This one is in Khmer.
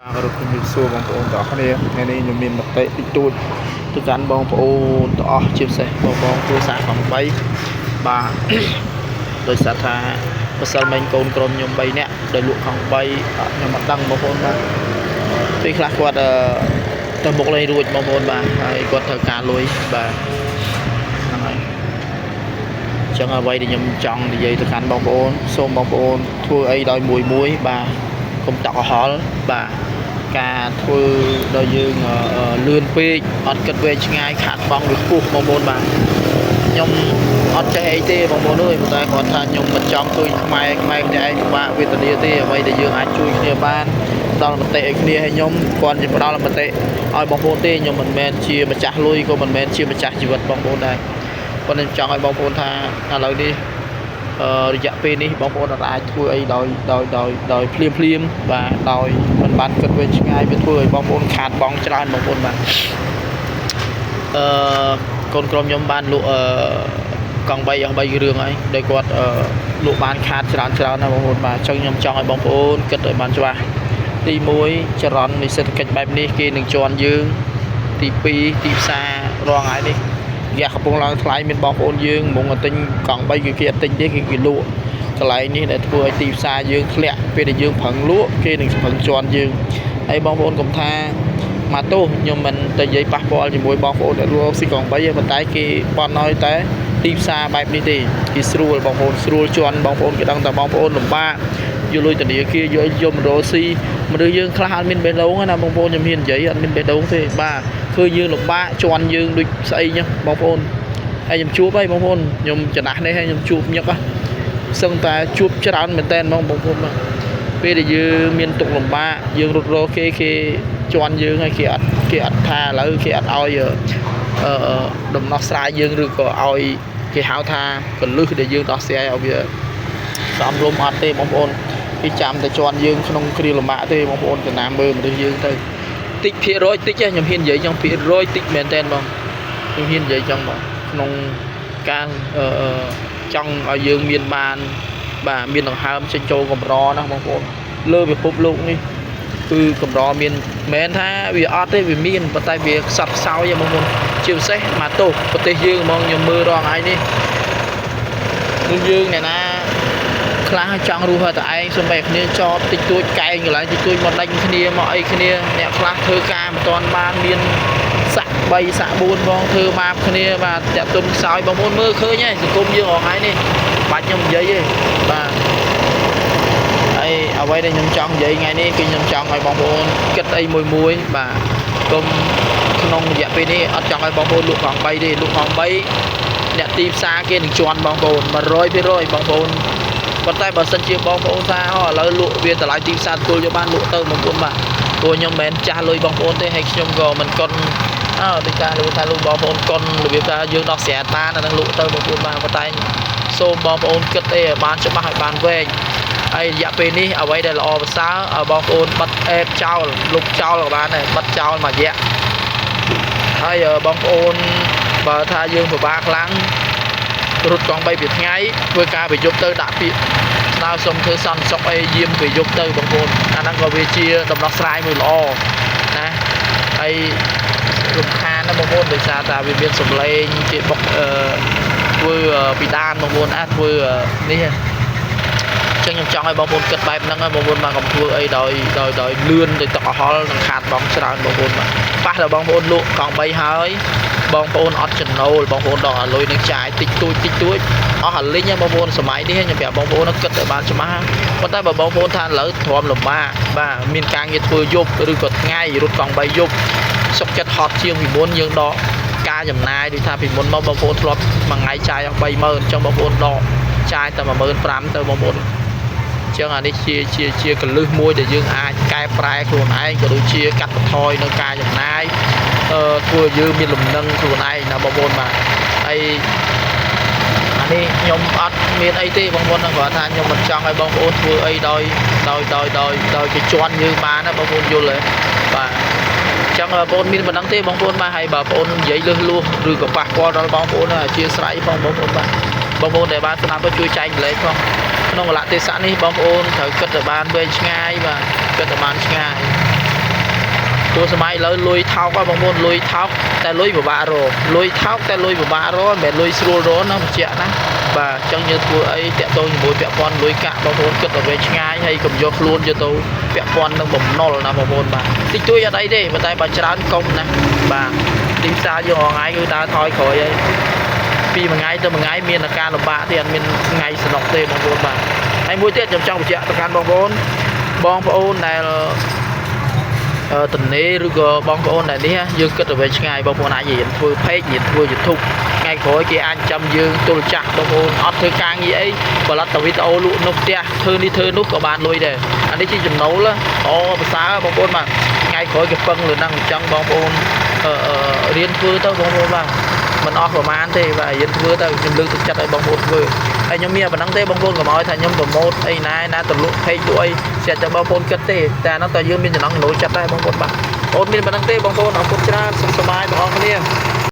បាទគោរពជំរាបសួរបងប្អូនទាំងអស់គ្នាថ្ងៃនេះខ្ញុំមានមតិតិចតួចទៅកាន់បងប្អូនទាំងអស់ជាពិសេសបងបងគ្រួសារកង់3បាទ ដោយសារថាម្សិលមិញកូនក្រុមខ្ញុំ3នាក់ដែលលក់កង់3ខ្ញុំអត់ដឹងបងប្អូនបាទពេលខ្លះគាត់អឺទៅមុខលេងរួចបងប្អូនបាទហើយគាត់ត្រូវការលុយបាទហ្នឹងហើយអញ្ចឹងអ្វីដែលខ្ញុំចង់និយាយទៅកាន់បងប្អូនសូមបងប្អូនធ្វើអីដោយមួយមួយបាទកុំតក់កុហលបាទការធ្វើដល់យើងលឿនពេកអត់គិតវែងឆ្ងាយខាតបង់វាខ្ពស់បងប្អូនបាទខ្ញុំអត់ចេះអីទេបងប្អូនអើយប៉ុន្តែគាត់ថាខ្ញុំមិនចង់ឃើញខ្មែរខ្មែរគ្នាឯងពិបាកវេទនាទេអ្វីដែលយើងអាចជួយគ្នាបានផ្ដល់មតិឲ្យគ្នាឲ្យខ្ញុំគាត់ជាផ្ដល់មតិឲ្យបងប្អូនទេខ្ញុំមិនមែនជាម្ចាស់លុយក៏មិនមែនជាម្ចាស់ជីវិតបងប្អូនដែរប៉ុន្តែខ្ញុំចង់ឲ្យបងប្អូនថាឥឡូវនេះអឺរយៈពេលនេះបងប្អូនអាចធ្វើអីដោយដោយដោយដោយភ្លាមភ្លាមបាទដោយមិនបានគិតវែងឆ្ងាយវាធ្វើឲ្យបងប្អូនខាតបង់ច្រើនបងប្អូនបាទអឺកូនក្រុមខ្ញុំបានលក់អឺកង់3អស់3គ្រឿងហើយដោយគាត់អឺលក់បានខាតច្រើនច្រើនណាស់បងប្អូនបាទអញ្ចឹងខ្ញុំចង់ឲ្យបងប្អូនគិតឲ្យបានច្បាស់ទី1ចរន្តនៃសេដ្ឋកិច្ចបែបនេះគេនឹងជន់យើងទី2ទីផ្សាររងថ្ងៃនេះហ្គាសកំពុងឡើងថ្លៃមានបងប្អូនយើងមុងតែទិញកង់3គឺគេអត់ទិញទេគេគេលក់កន្លែងនេះដែលធ្វើឲ្យទីផ្សារយើងធ្លាក់ពេលដែលយើងប្រឹងលក់គេនឹងប្រឹងជន់យើងហើយបងប្អូនកុំថាមកទោសខ្ញុំមិនទៅនិយាយប៉ះពាល់ជាមួយបងប្អូនដែលលក់ស៊ីកង់3ទេប៉ុន្តែគេបន់ឲ្យតែទីផ្សារបែបនេះទេគេស្រួលបងប្អូនស្រួលជន់បងប្អូនគេដឹងតែបងប្អូនលំបាកយកលុយធនាគារយកយមរោស៊ីមនុស្សយើងខ្លះអត់មានបេះដូងណាបងប្អូនខ្ញុំហ៊ាននិយាយអត់មានបេះដូងទេបាទឃើញយើងលំបាកជន់យើងដូចស្អីចឹងបងប្អូនហើយខ្ញុំជួបហើយបងប្អូនខ្ញុំចំណាស់នេះហើយខ្ញុំជួបញឹកសឹងតែជួបច្រើនមែនតើបងប្អូនបាទពេលដែលយើងមានទុកលំបាកយើងរត់រកគេគេជន់យើងហើយគេអត់ថាឥឡូវគេអត់ឲ្យអឺដំណោះស្រាយយើងឬក៏ឲ្យគេហៅថាកលឹះដែលយើងដោះស្រាយឲ្យវាសមរម្យអត់ទេបងប្អូនគេចាំតែជន់យើងក្នុងគ្រាលំបាកទេបងប្អូនចំណាំមើលមនុស្សយើងទៅតិចភាគរយតិចខ្ញុំហ៊ាននិយាយចឹងភាគរយតិចមែនតើបងខ្ញុំហ៊ាននិយាយចឹងបងក្នុងការអឺចង់ឲ្យយើងមានបានបាទមានដង្ហើមចេញចូលកម្រណាបងប្អូនលើពិភពលោកនេះគឺកម្រមានមិនមែនថាវាអត់ទេវាមានប៉ុន្តែវាខ្សត់ខ្សោយបងប្អូនជាពិសេសមកទោសប្រទេសយើងហ្មងខ្ញុំមើលរងថ្ងៃនេះគឺយើងអ្នកណាខ្លះចង់រស់តែឯងសំបីគ្នាចប់តិចតួចកែងកន្លែងតិចតួចមកដេញគ្នាមកអីគ្នាអ្នកខ្លះធ្វើការមិនទាន់បានមានសាក់3សាក់4បងធ្វើបាបគ្នាបាទតាក់ទុនខ្សោយបងប្អូនមើលឃើញហើយសង្គមយើងរងថ្ងៃនេះបាច់ខ្ញុំនិយាយទេបាទហើយអ្វីដែលខ្ញុំចង់និយាយថ្ងៃនេះគឺខ្ញុំចង់ឲ្យបងប្អូនគិតអីមួយមួយបាទកុំក្នុងរយៈពេលនេះអត់ចង់ឲ្យបងប្អូនលក់កង់3ទេលក់កង់3អ្នកទីផ្សារគេនឹងជន់បងប្អូន100%បងប្អូនប៉ុន្តែបើសិនជាបងប្អូនថាឥឡូវលក់វាតម្លៃទីផ្សារទទួលយកបានលក់ទៅបងប្អូនបាទព្រោះខ្ញុំមិនមែនចាស់លុយបងប្អូនទេហើយខ្ញុំក៏មិនកុនអើដូចថាលោកថាលោកបងប្អូនកុនរបៀបថាយើងដោះស្រាយបានអានឹងលក់ទៅបងប្អូនបាទប៉ុន្តែសូមបងប្អូនគិតអីឲ្យបានច្បាស់ឲ្យបានវែងហើយរយៈពេលនេះអ្វីដែលល្អប្រសើរឲ្យបងប្អូនបិទអេបចោលលុបចោលក៏បានដែរបិទចោលមួយរយៈហើយបងប្អូនបើថាយើងពិបាកខ្លាំងរត់កង់3ពីថ្ងៃធ្វើការប្រយុទ្ធទៅដាក់ពាក្យស្នើសុំធ្វើសន្តិសុខអីយាមប្រយុទ្ធទៅបងប្អូនអាហ្នឹងក៏វាជាដំណោះស្រាយមួយល្អណាហើយរំខានណាបងប្អូនដោយសារតែវាមានសំឡេងជាបុកអឺធ្វើពីដានបងប្អូនអាធ្វើនេះចឹងខ្ញុំចង់ឲ្យបងប្អូនគិតបែបហ្នឹងបងប្អូនបាទកុំធ្វើអីដោយដោយដោយលឿនដោយទឹកអហល់នឹងខាតបងច្រើនបងប្អូនបាទប៉ះដល់បងប្អូនលក់កង់3ហើយបងប្អូនអត់ចំណូលបងប្អូនដកអាលុយនឹងចាយតិចតួចតិចតួចអស់អាលីងបងប្អូនសម័យនេះខ្ញុំប្រាប់បងប្អូនគិតឲ្យបានច្បាស់ប៉ុន្តែបើបងប្អូនថាឥឡូវទ្រាំលំបាកបាទមានការងារធ្វើយប់ឬក៏ថ្ងៃរត់កង់3យប់សុកចិត្តហត់ជាងពីមុនយើងដកការចំណាយដូចថាពីមុនមកបងប្អូនធ្លាប់មួយថ្ងៃចាយអស់30000អញ្ចឹងបងប្អូនដកចាយតែ15000ទៅបងប្អូនចឹងអានេះជាជាជាកលឹះមួយដែលយើងអាចកែប្រែខ្លួនឯងក៏ដូចជាកាត់បន្ថយនៅការចំណាយអឺធ្វើឲ្យយើងមានលំនឹងខ្លួនឯងណាបងប្អូនបាទហើយអានេះខ្ញុំអត់មានអីទេបងប្អូនហ្នឹងគ្រាន់ថាខ្ញុំមិនចង់ឲ្យបងប្អូនធ្វើអីដោយដោយដោយដោយដោយគេជន់យើងបានណាបងប្អូនយល់ទេបាទចឹងបងប្អូនមានប៉ុណ្ណឹងទេបងប្អូនបាទហើយបើបងប្អូននិយាយលឺលួសឬក៏ប៉ះពាល់ដល់បងប្អូនអធិស្ឋានផងបងប្អូនបាទបងប្អូនដែលបានស្ដាប់ក៏ជួយចែករំលែកផងក្នុងកលៈទេសៈនេះបងប្អូនត្រូវគិតឲ្យបានវែងឆ្ងាយបាទគិតឲ្យបានឆ្ងាយ ព្រោះសម័យឥឡូវលុយថោកហ៎បងប្អូនលុយថោកតែលុយពិបាករកលុយថោកតែលុយពិបាករកមិនមែនលុយស្រួលរកណាបញ្ជាក់ណាបាទអញ្ចឹងយើងធ្វើអីតាក់ទងជាមួយពាក់ព័ន្ធលុយកាក់បងប្អូនគិតឲ្យវែងឆ្ងាយហើយកុំយកខ្លួនយកទៅពាក់ព័ន្ធនឹងបំណុលណាបងប្អូនបាទតិចតួចអត់អីទេប៉ុន្តែបើច្រើនកុំណាបាទទីផ្សារយើងរាល់ថ្ងៃគឺដើរថយក្រោយហើយពីមួយថ្ងៃទៅមួយថ្ងៃមានអាការលំបាកទេអត់មានថ្ងៃសំណុកទេបងប្អូនបាទហើយមួយទៀតខ្ញុំចង់បញ្ជាក់ទៅកាន់បងប្អូនបងប្អូនដែល អឺតនេឬក៏បងប្អូនដែលនេះយើងគិតទៅវិញឆ្ងាយបងប្អូនអាចរៀនធ្វើ page រៀនធ្វើ YouTube ថ្ងៃក្រោយគេអាចចាំយើងទល់ចាស់បងប្អូនអត់ធ្វើការងារអីផលិតតែវីដេអូលក់នៅផ្ទះធ្វើនេះធ្វើនោះក៏បានលុយដែរអានេះជាចំណូលអូប្រសើរបងប្អូនបាទថ្ងៃក្រោយគេពឹងលើហ្នឹងអញ្ចឹងបងប្អូនអឺរៀនធ្វើទៅបងប្អូនបាទមិនអស់ប្រមាណទេបាទរៀនធ្វើទៅខ្ញុំលើកទឹកចិត្តឲ្យបងប្អូនធ្វើហើយខ្ញុំមានប៉ុណ្ណឹងទេបងប្អូនកុំឲ្យថាខ្ញុំ promote អីណាណាទៅលក់ page លក់អីស្រាប់តែបងប្អូនគិតទេតែអានោះតើយើងមានចំណង់ចំណូលចិត្តដែរបងប្អូនបាទអូនមានប៉ុណ្ណឹងទេបងប្អូនអរគុណច្រើនសូម